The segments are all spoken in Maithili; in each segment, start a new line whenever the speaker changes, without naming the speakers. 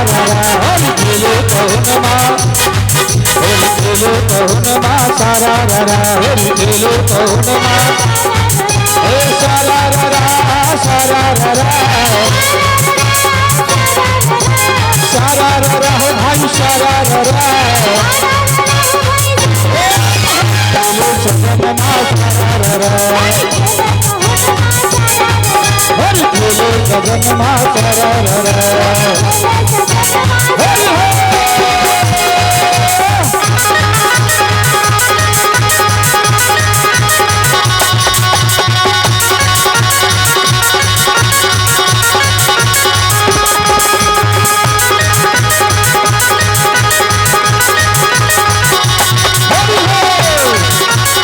रा रा होली खेलो पहुन माँ होली खेलो पहुन माँ सारा रा रा होली खेलो पहुन माँ हे सारा रा रा सारा रा रा सारा रा रा हो भाई सारा रा रा खेलो सजन माँ सारा रा रा होली खेलो सजन माँ सारा रा रा होली हो। होली हो।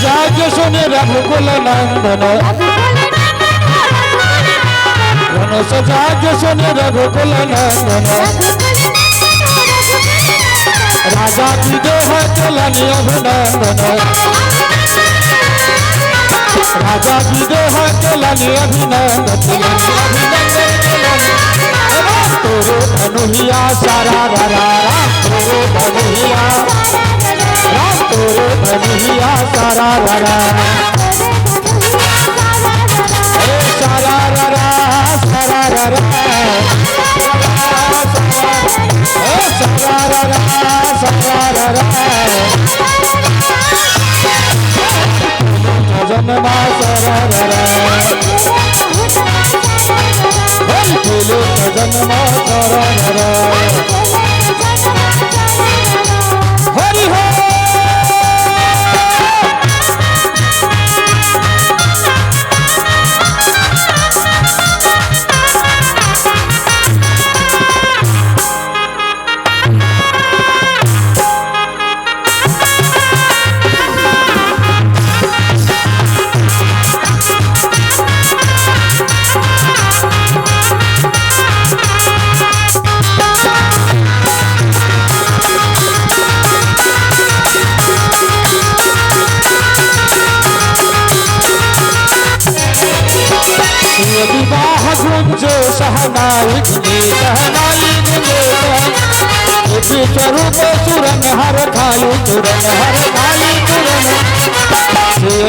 जाग सुने रघुकुल नंदन धनुष जाग सुने रघुकुल नंदन राजा की देह चलनी अभिनंदन राजा की देह चलनी अभिनंदन चलनी अभिनंदन चलनी तोरो धनुहिया सारा रा रा राम तोरो धनुहिया राम तोरो धनुहिया सारा रा रा हे सारा रा रा सारा रा रा हे सारा रा रा सारा रा रा सजन मा सारा रा रा होली खेलो सजन मा सारा रा रा हरि हो। विवाह गुंजे सहनाई गुंजे सहनाई गुंजे स्वरूप चुरन हर खाई चुरन हर खाई चुरन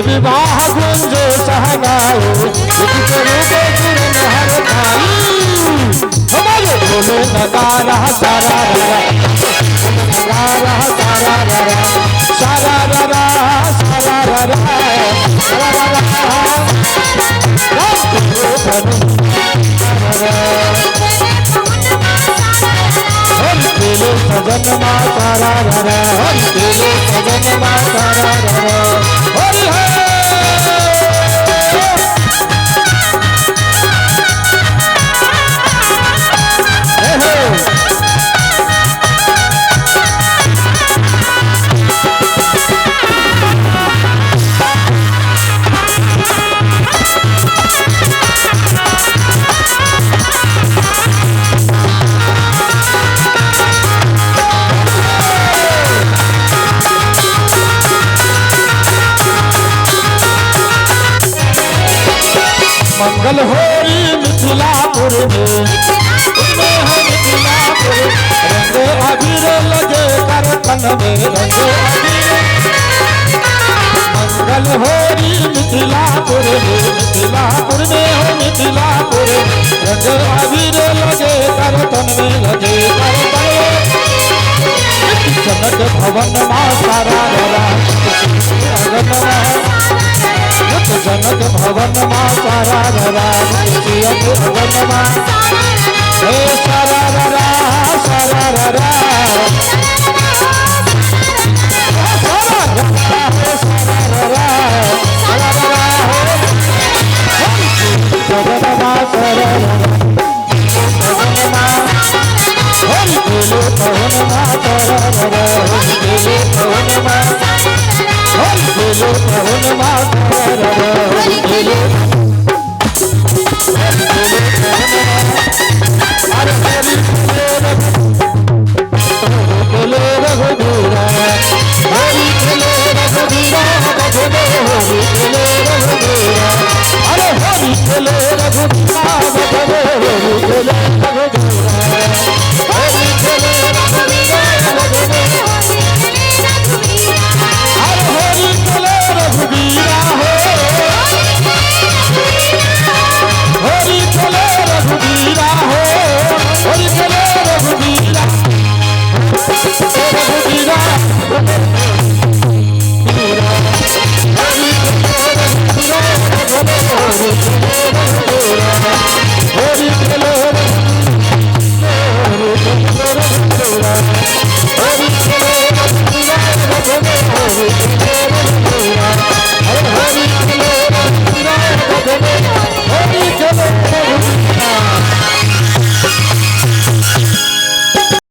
विवाह गुंजे सहनाई स्वरूप चुरन हर खाई हमारे बोले नगारा सारा रा नगारा सारा रा सारा रा सारा रा सारा रा हरि खेलो सजन मा सारा रा रा हरि खेलो सजन मा सारा रा रा हरि हो। मंगल होरी मिथिलापुर में है मिथिलापुर रंग अबीर लगे करतन में रंग अबीर मंगल होरी मिथिलापुर में हो मिथिलापुर रंग अबीर लगे करतन में लगे करतन जनक भवन मा सारा रा जनक भवन मा सारा रा भवन मा हे सारा रा सारा रा सारा रा सारा रा सजन मा सारा सजन मा हरि खेलो पवन मा सारा रा हरि खेलो पवन मा हरि खेलो पवन मा सारा रा हरि खेलो हरि खेलो पवन मा। रघुवीरा, रघुवीरा।